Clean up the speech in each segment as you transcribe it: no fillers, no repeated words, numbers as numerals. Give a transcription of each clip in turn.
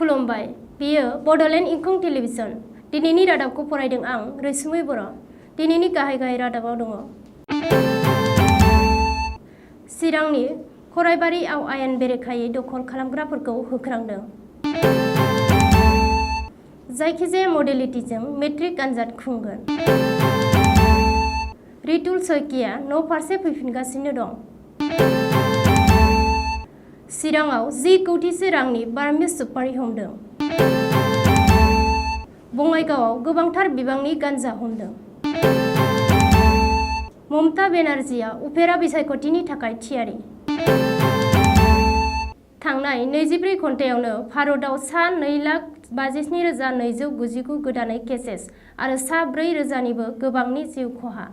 खुलुमबाय बेयो बड'लेण्ड इंखं टेलिभिजन दिनैनि रादाबखौ फरायदों आं रैसुमै बर' दिनैनि गाहाय रादाबाव दङ चिरांनि खराइबारियाव आयेन बेरेखायै दखल खालामग्राफोरखौ होख्रांदों जायखिजाया मडेलिटिजों मेट्रिक आनजाद खुंगोन रितुल सयकिया न' फारसे फैफिनगासिनो दं चिराङाव 10 कौटिसो रांनि बारमिस सुपारि हमदों बङाइगावआव गोबांथार बिबांनि गान्जा हमदों ममता बेनार्जीआ उफेरा बिसायख'थिनि थाखाय थियारि थांनाय 24 घन्टायावनो भारतआव सा 2,57,299 गोदानै केसेस आरो सा 4,000निबो गोबांनि जिउ खहा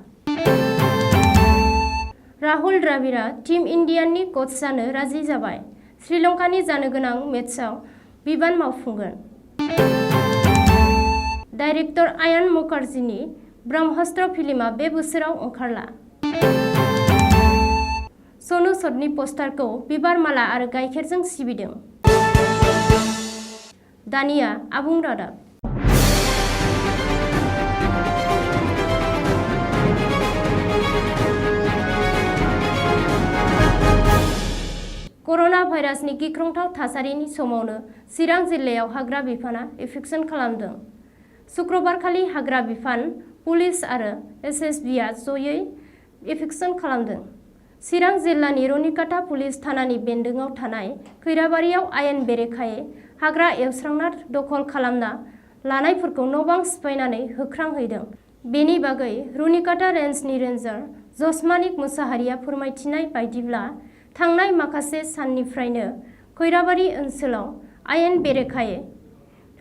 राहुल द्राविडआ टीम इन्डियानि कच जानो राजि जाबाय श्रीलंकानि जानो गोनां मेचआव बिबान मावफुंगोन डाइरेक्टर आयान मुखार्जीनि ब्रह्मास्त्र फिल्मआ बे बोसोराव ओंखारला सनु सूदनि पस्टारखौ बिबार माला आरो गाइखेरजों सिबिदों दानिया आबुं रादाब कर'ना भाइरासनि गिख्रंथाव थासारिनि समावनो चिरां जिल्लायाव हाग्रा बिफाना इभिक्सन खालामदों शुक्रबारखालि हाग्रा बिफान पुलिस आरो एसएसबिआ जयै इभिक्सन खालामदों चिरां जिल्लानि रनिकाटा पुलिस थानानि बेन्दोङाव थानाय खैराबारियाव आयेन बेरेखायै हाग्रा एवस्रांना दखल खालामना लानायफोरखौ न' बां सिफायनानै होख्रांहैदों बेनि बागै रनिकाटा रेन्जनि रेन्जार जसमानिक मुसाहारिया फोरमायथिनाय बायदिब्ला थांनाय माखासे साननिफ्रायनो खैराबारि ओनसोलाव आयेन बेरेखायै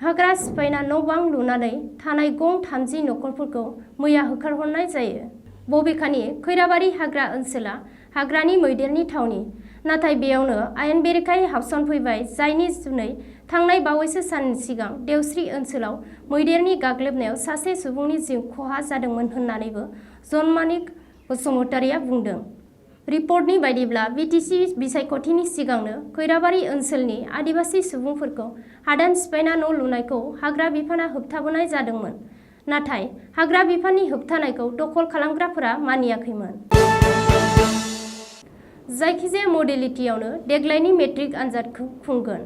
हाग्रा सिफायना न' बां लुनानै थानाय गं 30 नखरफोरखौ मैया होखारहरनाय जायो बबेखानि खैराबारि हाग्रा ओनसोला हाग्रानि मैदेरनि थावनि नाथाय बेयावनो आयेन बेरेखायै हाबसनफैबाय जायनि जुनै थांनाय बावैसो साननि सिगां देवस्रि ओनसोलाव मैदेरनि गाग्लोबनायाव सासे सुबुंनि जिउ खहा जादोंमोन होननानैबो जसमानिक बसुमतारिया बुंदों रिपर्टनि बायदिब्ला बिटिसि बिसायख'थिनि सिगांनो खैराबारि ओनसोलनि आदिबासि सुबुंफोरखौ हादान सिफायना न' लुनायखौ हाग्रा बिफाना होबथाबोनाय जादोंमोन नाथाय हाग्रा बिफाननि होबथानायखौ दखल खालामग्राफोरा मानियाखैमोन जायखिजाया मडेलिटियावनो देग्लायनि मेट्रिक आनजादखौ खुंगोन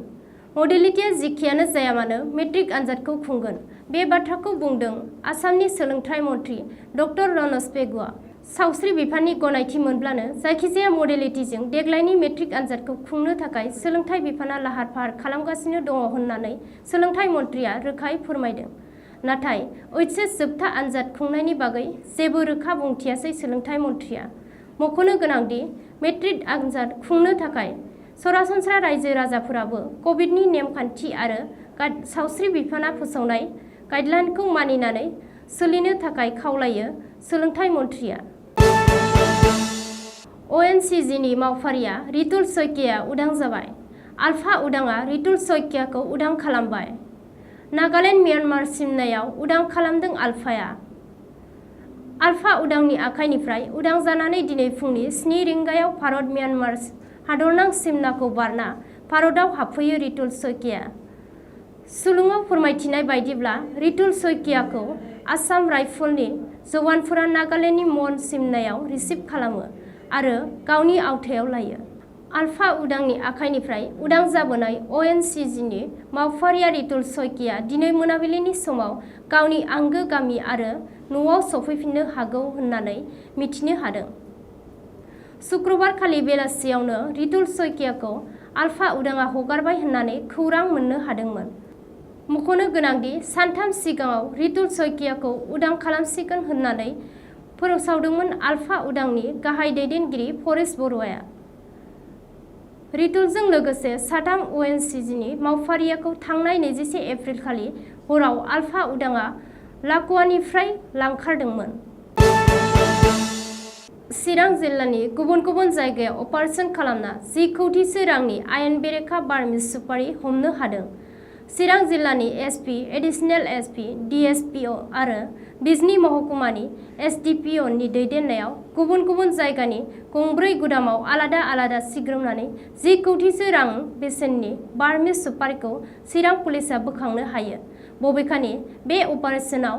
मडेलिटिया जिखियानो जाया मानो मेट्रिक आनजादखौ खुंगोन बे बाथ्राखौ बुंदों आसामनि सोलोंथाइ मन्थ्रि डक्टर रनज पेगुआ सावस्रि बिफाननि गनायथि मोनब्लानो जायखिजाया मडेलिटिजों देग्लायनि मेट्रिक आनजादखौ खुंनो थाखाय सोलोंथाइ बिफाना लाहार फाहार खालामगासिनो दङ होननानै सोलोंथाइ मन्थ्रिया रोखायै फोरमायदों नाथाय ओइचएस जोबथा आनजाद खुंनायनि बागै जेबो रोखा बुंथियासै सोलोंथाइ मन्थ्रिया मख'नो गोनांदि मेट्रिक आनजाद खुंनो थाखाय सरासनस्रा रायजो राजाफोराबो कभिडनि नेमखान्थि आरो सावस्रि बिफाना फोसावनाय गाइडलाइनखौ मानिनानै सोलिनो थाखाय खावलायो सोलोंथाइ मन्थ्रिया ओएनजीसीनि मावफारिया रितुल सयकिया उदां जाबाय आलफा उदांआ रितुल सयकियाखौ उदां खालामबाय नागालेण्ड म्यानमार सिमनायाव उदां खालामदों आलफा उदांनि आखाइनिफ्राय उदां जानानै दिनै फुंनि 7 रिंगायाव भारत म्यानमार हादरनां सिमनाखौ बारना भारतआव हाबफैयो रितुल सयकिया सुलुङाव फोरमायथिनाय बायदिब्ला रितुल सयकियाखौ आसाम राइफलनि जवानफोरा नागालेण्डनि मन सिमनायाव रिसिभ खालामो आरो गावनि आवथायाव लायो आलफा उदांनि आखाइनिफ्राय उदां जाबोनाय ओएनजीसीनि मावफारिया रितुल सयकिया दिनै मोनाबिलिनि समाव गावनि आंगो गामि आरो न'आव सफैफिननो हागौ होननानै मिथिनो हादों शुक्रबारखालि बेलासियावनो रितुल सयकियाखौ आलफा उदांआ हगारबाय होननानै खौरां मोननो हादोंमोन मख'नो गोनांदि सानथाम सिगाङाव रितुल सयकियाखौ उदां खालामसिगोन होननानै फोसावदोंमोन आलफा उदांनि गाहाय दैदेनगिरि परेश बरुवाया रितुलजों लोगोसे साथाम ओएनजीसीनि मावफारियाखौ थांनाय 21 एप्रिल खालि हराव आलफा उदांआ लाकुवानिफ्राय लांखारदोंमोन चिरां जिल्लानि गुबुन गुबुन जायगायाव अपारेशन खालामना 10 कौटिसो रांनि आयेन बेरेखा बारमिस सुपारि हमनो हादों चिरां जिल्लानि एसपि एडिशनेल एसपि डीएसपीओ आरो बिजनी महकुमानि SDPOनि दैदेननायाव गुबुन गुबुन जायगानि गंब्रै गुदामाव आलादा आलादा सिग्रोमनानै 10 कौटिसो रां बेसेननि बार्मिज सुपारिखौ चिरां पुलिसआ बोखांनो हायो। बबेखानि बे अपारेशनाव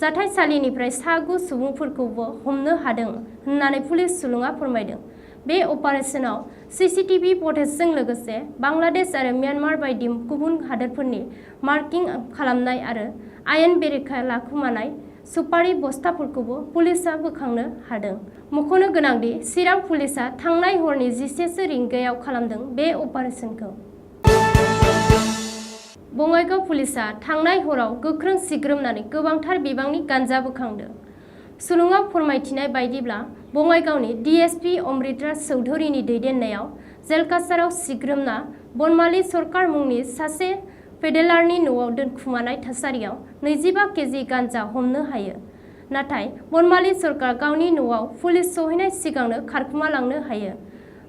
जाथायसालिनिफ्राय सा 9 सुबुंफोरखौबो हमनो हादों होननानै पुलिस सुलुङा फोरमायदों। बे अपारेशनाव CCTV फुटेजजों लोगोसे बांलादेश आरो म्यानमार बायदि गुबुन हादोरफोरनि मार्किं खालामनाय आरो आयेन बेरेखा लाखुमानाय सुपारि बस्ताफोरखौबो पुलिसआ बोखांनो हादों। मख'नो गोनांदि चिरां पुलिसआ थांनाय हरनि 11 रिंगायाव खालामदों बे अपारेशनखौ। बङाइगाव पुलिसआ थांनाय हराव गोख्रों सिग्रोमनानै गोबांथार बिबांनि गान्जा बोखांदों। सुलुङाव फोरमायथिनाय बायदिब्ला बङाइगावनि DSP अमृतराज चौधुरीनि दैदेननायाव जेलकासाराव सिग्रोमना बनमालि सरकार मुंनि सासे पेडेलारनि न'आव दोनखुमानाय थासारियाव 25 केजि गान्जा हमनो हायो। नाथाय बनमालि सरकार गावनि न'आव पुलिस सहैनाय सिगांनो खारखुमा लांनो हायो।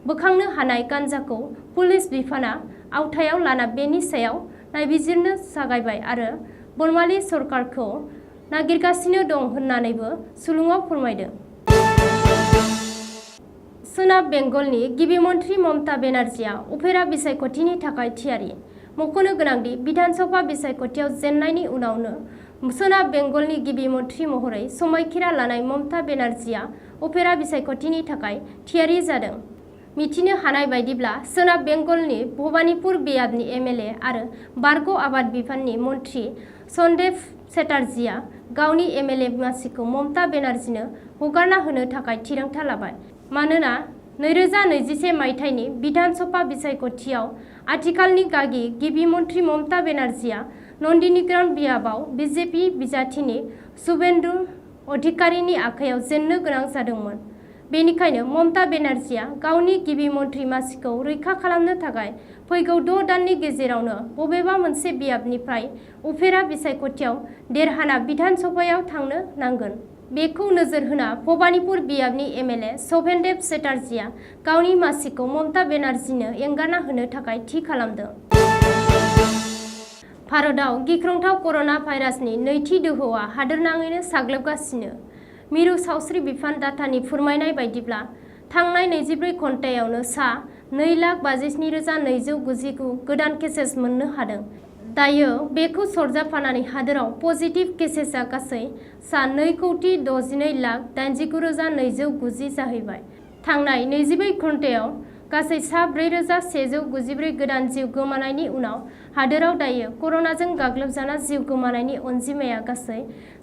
बोखांनो हानाय गान्जाखौ पुलिस बिफाना आवथायाव लाना बेनि सायाव नायबिजिरनो जागायबाय आरो बनमालि सरकारखौ नागिरगासिनो दं होननानैबो सुलुङाव फोरमायदों। सोनाब बेंगलनि गिबि मन्थ्रि ममता बेनार्जीआ उफेरा बिसायख'थिनि थाखाय थियारि। मख'नो गोनांदि बिधानसभा बिसायख'थियाव जेननायनि उनावनो सोनाब बेंगलनि गिबि मन्थ्रि महरै समायखिरा लानाय ममता बेनार्जीआ उफेरा बिसायख'थिनि थाखाय थियारि जादों। मिथिनो हानाय बायदिब्ला सोनाब बेंगलनि भबानिपुर बियाबनि MLA आरो बारग' आबाद बिफाननि मन्थ्रि सन्देब चेटार्जीआ गावनि MLA मासिखौ ममता बेनार्जीनो हगारना होनो थाखाय थिरांथा लाबाय। मानोना 2021 मायथाइनि बिधानसभा बिसायख'थियाव आथिखालनि गागि गिबि मन्थ्रि ममता बेनार्जीआ नन्दिनीग्राम बियाबाव BJP बिजाथिनि शुभेन्दु अधिकारीनि आखायाव जेननो गोनां जादोंमोन। बेनिखायनो ममता बेनार्जीआ गावनि गिबि मन्थ्रि मासिखौ रैखा खालामनो थाखाय फैगौ 6 दाननि गेजेरावनो बबेबा मोनसे बियाबनिफ्राय उफेरा बिसायख'थियाव देरहाना बिधानसभायाव थांनो नांगोन। बेखौ नोजोर होना भबानिपुर बियाबनि MLA शुभेन्दु चेटार्जीआ गावनि मासिखौ ममता बेनार्जीनो एंगारना होनो थाखाय थि खालामदों। भारतआव गिख्रंथाव कर'ना भाइरासनि नैथि दोहौआ हादोरनाङैनो साग्लोबगासिनो। मिरु सावस्रि बिफान डाटानि फोरमायनाय बायदिब्ला थांनाय 24 घन्टायावनो सा 2,57,299 गोदान केसेस मोननो हादों। दायो बेखौ सरजाबफानानै हादोराव पजिटिभ केसेसआ गासै सा 2,62,89,290 जाहैबाय। थांनाय 24 घन्टायाव गासै सा 4,194 गोदान जिउ गोमानायनि उनाव हादोराव दायो कर'नाजों गाग्लोबजाना जिउ गोमानायनि अनजिमाया गासै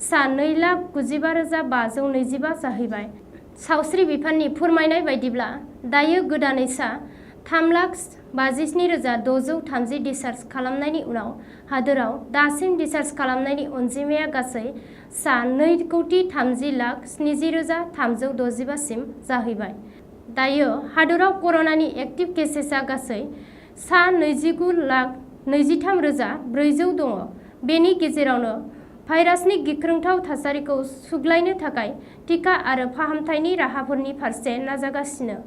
सा 2,95,525 जाहैबाय। सावस्रि बिफाननि फोरमायनाय बायदिब्ला दायो गोदानै सा 3,57,630 डिस्चार्ज खालामनायनि उनाव हादोराव दासिम डिस्चार्ज खालामनायनि अनजिमाया गासै सा 2,30,70,365 सिम जाहैबाय। दायो हादोराव कर'नानि एक्टिभ केसेसआ गासै सा 29,23,400 दङ। बेनि गेजेरावनो भाइरासनि गिख्रंथाव थासारिखौ सुग्लायनो थाखाय टिका आरो फाहामथायनि राहाफोरनि फारसे नाजागासिनो।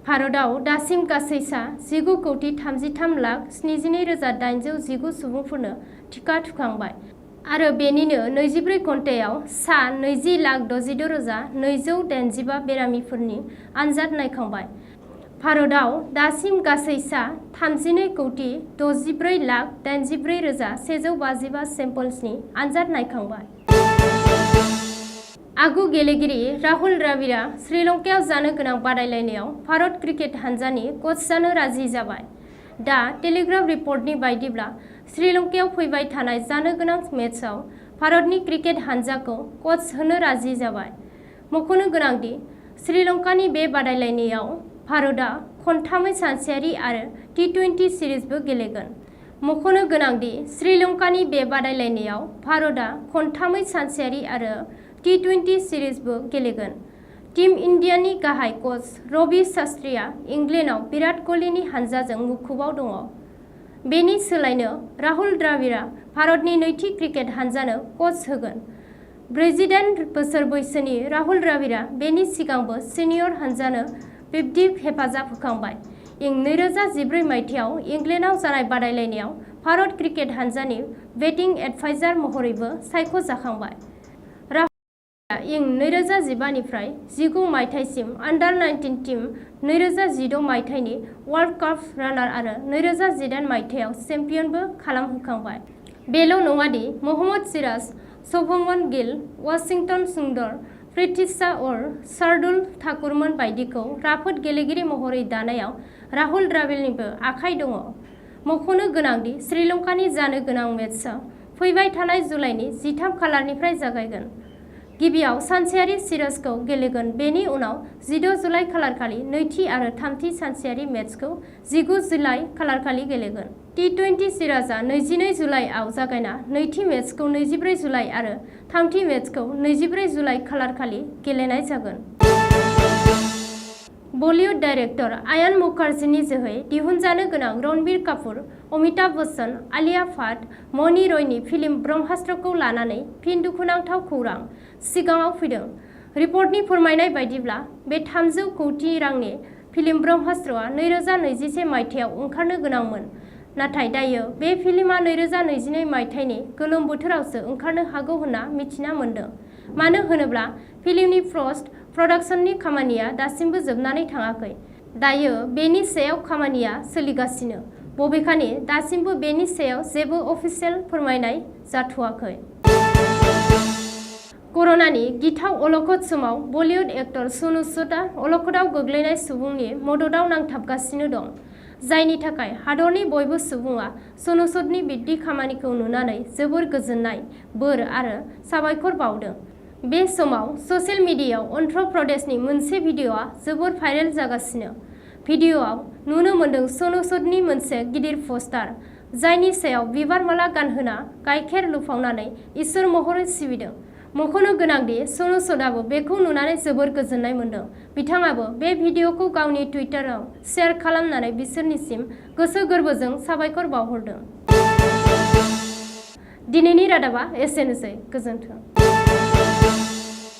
भारतआव दासिम गासै सा 19,33,72,819 सुबुंफोरनो टिका थुखांबाय आरो बेनिनो 24 घन्टायाव सा 20,66,285 बेरामिफोरनि आनजाद नायखांबाय। भारतआव दासिम गासै सा 32,64,84,155 सेम्पल्सनि आनजाद नायखांबाय। आगु गेलेगिरि राहुल द्राविडआ श्रीलंकायाव जानो गोनां बादायलायनायाव भारत क्रिकेट हानजानि कच जानो राजि जाबाय। दा टेलिग्राफ रिपर्टनि बायदिब्ला श्रीलंकायाव फैबाय थानाय जानो गोनां मेचआव भारतनि क्रिकेट हानजाखौ कच होनो राजि जाबाय। मख'नो गोनांदि श्रीलंकानि बे बादायलायनायाव भारतआ खनथामै सानसेयारि आरो T20 सिरिजबो गेलेगोन। मख'नो गोनांदि श्रीलंकानि बे बादायलायनायाव भारतआ खनथामै सानसेयारि आरो T20 सिरिजबो गेलेगोन। टीम इन्डियानि गाहाय कच रवि शास्त्रीआ इंलेन्डआव विराट कोहलीनि हानजाजों मुखुबाव दङ। बेनि सोलायनो राहुल द्राविडआ भारतनि नैथि क्रिकेट हानजानो कच होगोन। 48 बोसोर बैसोनि राहुल द्राविडआ बेनि सिगांबो सिनियर हानजानो बिब्दि हेफाजाब होखांबाय। इं 2014 मायथाइयाव इंलेन्डआव जानाय बादायलायनायाव भारत क्रिकेट हानजानि बेटिं एडभाइजार महरैबो सायख'जाखांबाय। इं 2015 निफ्राय 19 मायथाइसिम आन्डार 19 टीम 2016 मायथाइनि वर्ल्ड कप रानार आरो 2018 मायथाइयाव चेम्पियनबो खालामहोखांबाय। बेल' नङादि महम्मद सिराज, शुभमन गिल, वाशिंटन सुंदर, पृथ्वी शा और शार्दुल ठाकुरमोन बायदिखौ राफोद गेलेगिरि महरै दानायाव राहुल द्राविडनिबो आखाइ दङ। मख'नो गोनांदि श्रीलंकानि जानो गोनां मेचआ फैबाय थानाय जुलाइनि 13 खालारनिफ्राय जागायगोन। गिबियाव सानसेयारि सिरिजखौ गेलेगोन, बेनि उनाव 14 जुलाइ खालारखालि नैथि आरो थामथि सानसेयारि मेचखौ 19 जुलाइ खालारखालि गेलेगोन। टी20 सिरिजआ 22 जुलाइआव जागायना नैथि मेचखौ 24 जुलाइ आरो थामथि मेचखौ 24 जुलाइ खालारखालि गेलेनाय जागोन। बलिउड डाइरेक्टर आयान मुखार्जीनि जोहै दिहुनजानो गोनां रणबीर कापुर, अमिताभ बच्चन, आलिया भाट, मौनी रयनि फिल्म ब्रह्मास्त्रखौ लानानै फिन दुखुनांथाव खौरां सिगाङाव फैदों। रिपर्टनि फोरमायनाय बायदिब्ला बे 300 कौटि रांनि फिल्म ब्रह्मास्त्रआ 2021 मायथाइयाव ओंखारनो गोनांमोन, नाथाय दायो बे फिल्मआ 2022 मायथाइनि गोलोम बोथोरावसो ओंखारनो हागौ होनना मिथिना मोन्दों। मानो होनोब्ला फिल्मनि पस्ट प्रडाक्शननि खामानिया दासिमबो जोबनानै थाङाखै। दायो बेनि सायाव खामानिया सोलिगासिनो, बबेखानि दासिमबो बेनि सायाव जेबो अफिसियेल फोरमायनाय जाथ'वाखै। कर'नानि गिथाव अलखद समाव बलिउड एक्टर सनु सूदआ अलखदाव गोग्लैनाय सुबुंनि मददाव नांथाबगासिनो दं, जायनि थाखाय हादरनि बयबो सुबुङा सनु सूदनि बिब्दि खामानिखौ नुनानै जोबोर गोजोननाय, बोर आरो साबायखर बावदों। बे समाव ससियेल मिडियायाव अन्ध्र प्रदेशनि मोनसे भिडिअ'आ जोबोर भाइरेल जागासिनो। भिडिअ'आव नुनो मोन्दों सनु सूदनि मोनसे गिदिर पस्टार, जायनि सायाव बिबार माला गानहोना गाइखेर लुफावनानै इसोर महरै सिबिदों। मख'नो गोनांदि सनु सूदआबो बेखौ नुनानै जोबोर गोजोननाय मोन्दों। बिथाङाबो बे भिडिअ'खौ गावनि टुइटाराव शेयार खालामनानै बिसोरनिसिम गोसो गोरबोजों साबायखर बावहरदों। दिनैनि रादाबा एसेनोसै, गोजोन्थों।